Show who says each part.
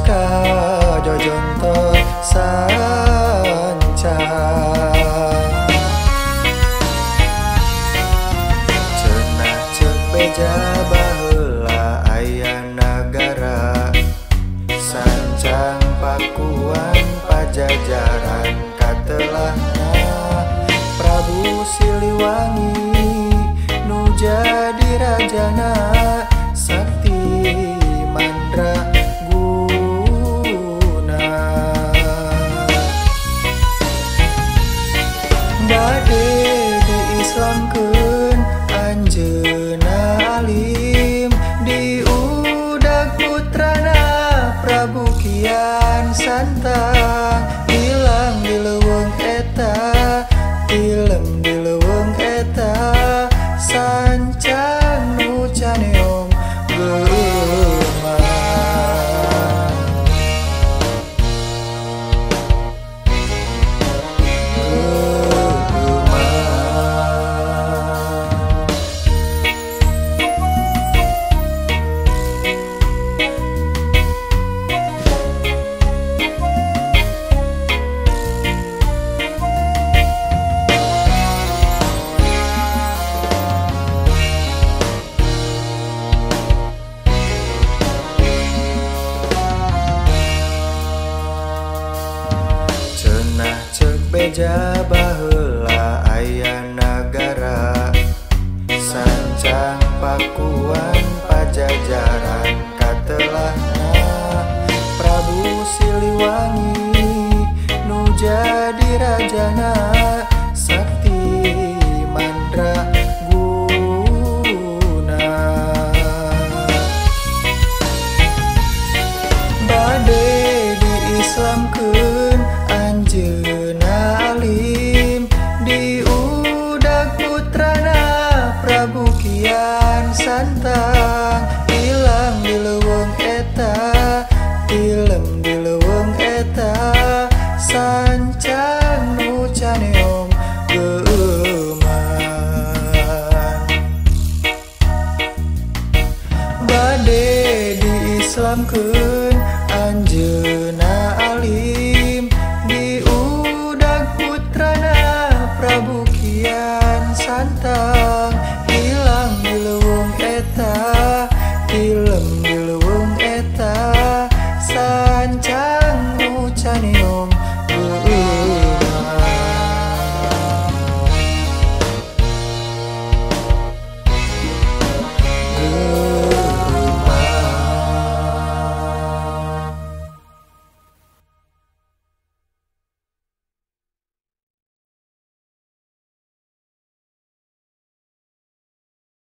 Speaker 1: Kajojontor sancang. Cenah ceuk beja baheula aya nagara Sancang Pakuan Pajajaran katelahna Prabu Siliwangi nu jadi rajana Sakti Mandraguna. Bade diislamkeun anjeunna alim diudag putrana Prabu Kian Santang. Ilang di leuweung eta, tilem di leuweung eta, sancang nu caneom geumah. Cenah ceuk beja baheula aya nagara Sancang Pakuan Pajajaran katelahna Prabu Siliwangi nu jadi rajana Sakti Mandraguna. Bade diislamkeun anjeunna alim diudag putrana Prabu Kian Santang. Ilang di leuweung eta, tilem di leuweung eta, sancang nu caneom geumah. Bade diislamkeun anjeunna alim